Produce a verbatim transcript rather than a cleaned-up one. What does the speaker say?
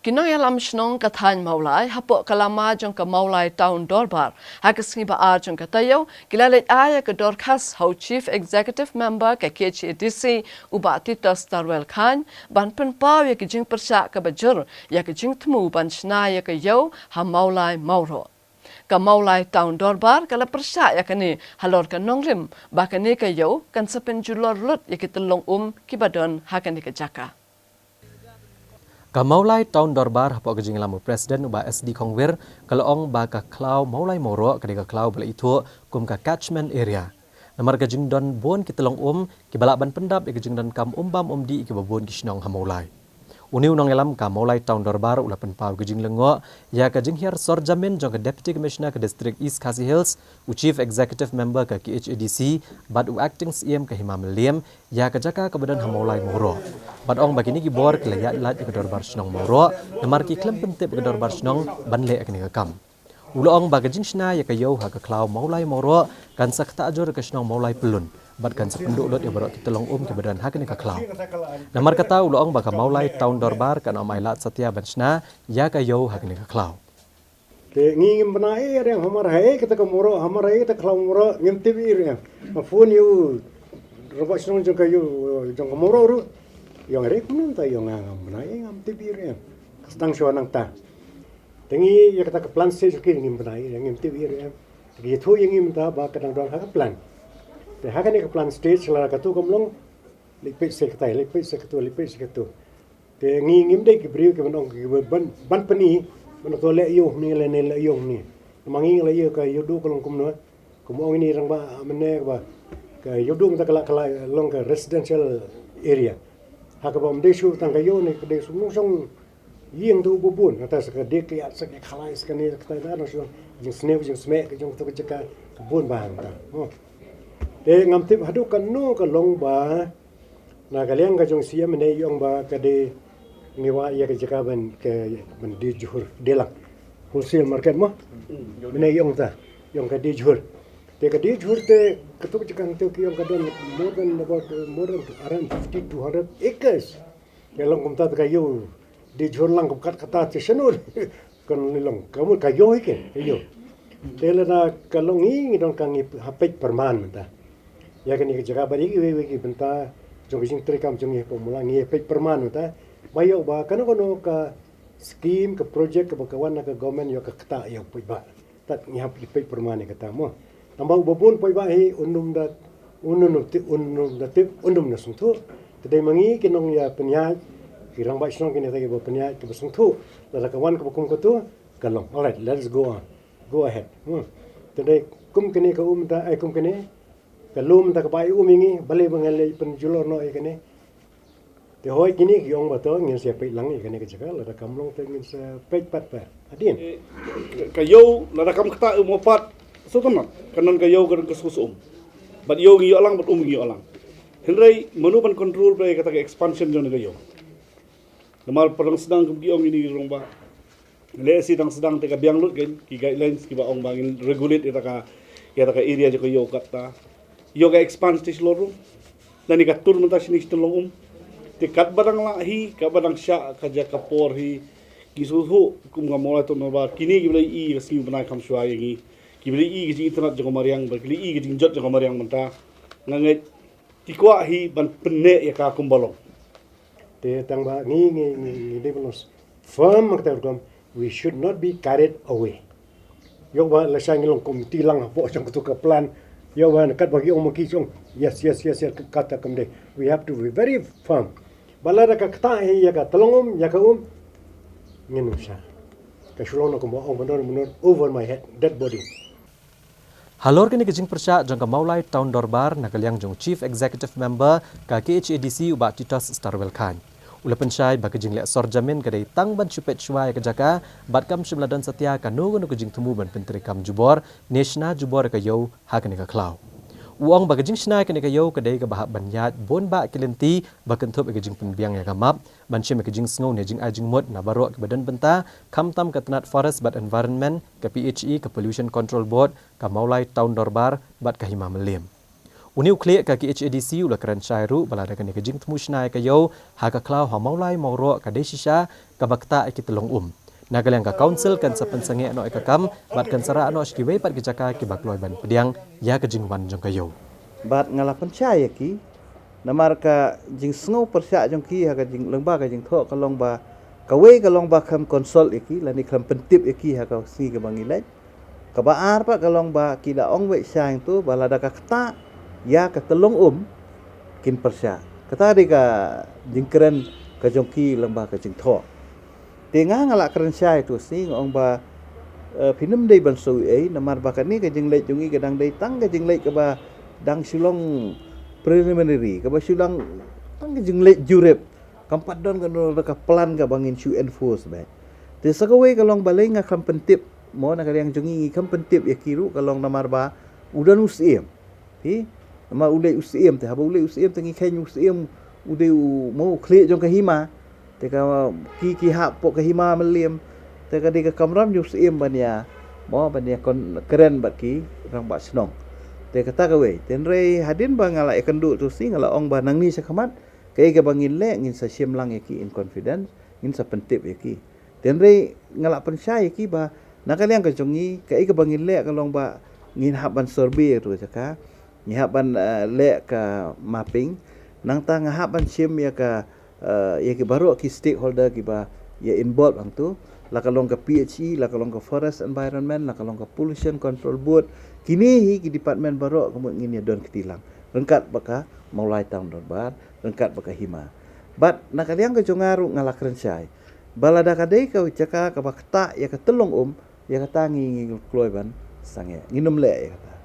Ki nongïalam shnong ka thaiñ Mawlai hapoh ka lama jong ka Mawlai Town Dorbar ha ka sngi ba ar jong ka taïew ki la leit ai ïa ka dorkhas ha u Chief Executive Member ka K H A D C u Bah Titos Tarwel Chyne ban pynpaw ïa ka jingpyrshah kaba jur ïa ka jingthmu ban shna ïa ka ïew ha Mawlai Mawroh. Ka Mawlai Town Dorbar ka la pyrshah ïa kane halor ka nongrim ba kane ka ïew kan sa pynjulor lut ïa ki tyllong um kiba don ha kane ka jaka. Ka Mawlai Town Dorbar hapoh ka jingïalam u President u Bah S D Khongwir ka la ong ba ka khlaw Mawlai Mawroh ka dei ka khlaw ba la ithuh kum ka catchment area. Namar ka jingdon bun ki tyllong um kiba lah ban pyndap ïa ka jingdonkam um bam um dih ïa kiba bun ki shnong ha Mawlai. Une u nongïalam ka Mawlai Town Dorbar u la pynpaw ka jinglyngngoh ïa ka jinghiar sor jamin jong ka Deputy Commissioner ka District East Khasi Hills, u Chief Executive Member ka K H A D C bad u Acting C M ka Hima Mylliem ïa ka jaka kaba don ha Mawlai Mawroh. Bad ong ba kine ki bor ki la ïaid lait ïa ka Dorbar Shnong Mawroh namar ki khlem pyntip ïa ka Dorbar Shnong ban leh ïa kane ka kam. U la ong ba ka jingshna ïa ka ïew ha ka khlaw Mawlai Mawroh kan sa ktah jur ïa ka shnong Mawlai Pyllun bad kan sa pynduh lut ïa baroh ki tyllong um kiba don ha kane ka khlaw. Namar kata u la ong ba ka Mawlai Town Dorbar kan ym ailad satia ban shna ïa ka ïew ha kane ka khlaw. Te ngi ngim bna ei riang hamar ha ei kata ka Mawroh, hamar ha ei kata ka khlaw Mawroh, ngim tip ei riang. Nga phone ïa u rangbah shnong jong ka ïew, jong ka Mawroh ruh. Ïong re kumne mynta ïong nga ngam bna ei, ngam tip ei riang. Ka sdang shuwa nangta. Te ngi ïa kata ka plan stage ki ngim bna ei, ngim tip ei riang. Te ki ïathuh ïa ngi mynta ba ka dang don ha ka plan. Te ha kane ka plan stage lada katu kam long, leit peit sa katai, leit peit sa katu, leit peit sa katu. Te ngi ngim dei ki briew kiban ong kiban, ban pyni ban ong to leh ïew hangne lane leh ïew hangne. Namar ngi la ïoh ka ïewduh ka long kumno. Kumba ong ine i rangbah mynne ba ka ïewduh mynta ka la, ka la long ka residential area. Ha kaba ym dei shuh tang ka ïew ne ka dei shu nongshong ïing tu ba bun, kata sa ka dei ka ïa sa ka khalai sa kane sa kata, nongshong jingsniew jingsmeh ka jong tu ka jaka ka bun ba hangta. Te ngam tip haduh katno ka long ba na ka liang ka jong C M mynne i ong ba ka dei ngi wad ïa ka jaka ban, ka ban die jhur, die lang. Wholesale market mo. Mynne i ong ta, i ong ka die jhur. Te ka die jhur te katu ka jaka te ki ong ka don more than about, uh, more than around fifty to hundred acres. Ka long kumta te ka ïew die jhur lang kum kat kata te shano kan long ka mut ka ïew hi ke, ka ïew. Te lada ka long ngi, ngi donkam ngi ha peit pyrman mynta. Ïa kane ka jaka bad ïa kiwei kiwei ki bynta jong ka jingtrei kam jong ngi hapoh Mawlai ngi ha peit pyrman mynta. Ba ïoh ba kano kano ka skim, ka project kaba ka wan na ka government ïoh ka ktah ïa u paidbah. Tad ngi hap ïa peit pyrman ïa kata mo. Tang ba uba bun paidbah hi un ym da, un ym da tip, un ym da tip, un ym da sngewthuh. Te dei ma ngi ki nongïapynïaid, ki rangbah shnong kine kiba pynïaid kiba sngewthuh. Lada ka wan kaba kum katu ka long. Alright, let us go on. Go ahead. Hmm. Te dei kum kane ka um ta, ai kum kane ka lum ta kaba ai um ïa ngi, balei ba ngi leh pynjulor noh ïa kane. Te hooid kine ki ong ba to ngin sa peit lang ïa kane ka jaka, lada kam long te ngin sa peit pat pat. Hadien. Eh, ka ïew lada kam ktah um pat, sngewtynnat, ka don ka ïew ka don ka sngewsih um. Bad ïew ngi ïoh lang, bad um ngi ïoh lang. Hynrei mano ban control ba ïa kata ka expansion jong ka ïew. Namar pyrshang sdang kum ki ong ine i rangbah. Lehse dang sdang te ka biang lut ki guidelines kiba ong ba ngin regulate ïa kata ka, ïa kata ka area jong ka ïew katta. Ïoh ka expand stage lor ruh. Lane ka tur mynta shini shi tyllong um. Te katba dang lah hi, katba dang shah ka jaka por hi. Ki sngewthuh kum ka Mawlai Town Dorbar kine kiba la ïohi ka sngi bnai kham shuwa ïa ngi. Kiba la ïohi ka jingitynnad jong ka mariang, ba ki la ïohi ka jingjot jong ka mariang mynta. Nga ngeit ki kwah hi ban pynneh ïa ka kumba long. Te tang ba ngi, ngi, ngi, ngi dei ban long firm ha kata ka rukom, we should not be carried away. Ïoh ba lashai ngi long committee lang hapoh jong katu ka plan. Ïoh ba na katba ki ong ma ki jong. Yes, yes, yes, yes, kata kam dei. We have to be very firm. Ba lada ka ktah hi ïa ka tyllong um, ïa ka um. Ngin ym shah. Ka shu long na kumba ong ba nor, nor over my head, dead body. Halor kane ka jingpyrshah jong ka Mawlai Town Dorbar na ka liang jong Chief Executive Member ka K H A D C u Bah Titos Starwell Chyne. U la pynshai ba ka jingleh sor jamin ka dei tang ban shu peit shuwa ïa ka jaka, bad kam shym la don satia kano kano ka jingthmu ban pyntreikam jubor, ne shna jubor ïa ka ïew ha kane ka khlaw. U ong ba ka jingshna ïa kane ka ïew ka dei kaba hap ban ïaid bun bah ki lynti, ba kynthup ïa ka jingpynbiang ïa ka map, ban shim ïa ka jingsngew ne jingai jingmut na baroh kiba don bynta, khamtam ka tnat Forest bad Environment, ka P H E, ka Pollution Control Board, ka Mawlai Town Dorbar, bad ka Hima Mylliem. Une u khlieh ka KHADC u la kren shai ruh ba lada kane ka jingthmu shna ïa ka ïew ha ka khlaw ha Mawlai Mawroh ka dei shisha kaba ktah ïa ki tyllong um, na ka liang ka Council kan sa pynsangeh noh ïa ka kam bad kan sa rah noh sha kiwei pat ki jaka kiba kloi ban pdiang ïa ka jingwan jong ka ïew. Bad nga la pynshai ïa ki namar ka jingsngew pyrshah jong ki ha ka jing, lyngba ka jingthoh ka long ba kawei ka long ba khlem consult ïa ki lane khlem pyntip ïa ki ha ka sngi kaba ngi leit. Kaba ar pat ka long ba ki la ong wei shang tu ba lada ka ktah ïa ka tyllong um kin pyrshah. Kata dei ka jingkren ka jong ki lyngba ka jingthoh. Te nga nga la kren shai tu sngi nga ong ba, eh, phin ym dei ban shu ei namar ba kane ka jingleit jong ngi ka dang dei tang ka jingleit kaba dang shu long preliminary, kaba shu long tang ka jingleit jurip. Kam pat don kano ka plan kaba ngin shu enforce beit. Te sa kawei ka long balei nga khlem pyntip, mo, na ka liang jong ngi ngi khlem pyntip ïa ki ruh ka long namar ba u don u syiem. Phi, namar u leit u syiem te, haba u leit u syiem te ngi kheiñ u syiem u dei u, mo, u khlieh jong ka hima. Te ka ki, ki hap hapoh ka hima mylliem. Te ka dei ka kamram jong u syiem ban ïa, mo, ban ïa kon kren bad ki rangbah shnong. Te kata kawei. Te hynrei hadien ba nga la ïakynduh tu sngi nga la ong ba nangne shakhmat kaei kaba ngin leh ngin sa shim lang ïa ki in confidence, ngin sa pyntip ïa ki. Te hynrei nga la pynshai ïa ki ba na ka liang ka jong ngi kaei kaba ngin leh ka long ba ngin hap ban survey ïa tu jaka, ngin hap ban, eh, leh ka mapping. Nangta nga hap ban shim ïa ka, eh, ïa ki baroh ki stakeholder kiba ïa involve hangtu, la ka long ka PHE, la ka long ka Forest Environment, la ka long ka Pollution Control Board. Kine hi ki department baroh ka mut ngin ïa don kti lang ryngkat bad ka Mawlai Town Dorbar, ryngkat bad ka hima. Bad na ka liang ka jong nga ruh nga la kren shai ba lada ka dei ka jaka kaba ktah ïa ka tyllong um, ïa kata ngi, ngi kloi ban sangeh, ngin ym leh ïa kata.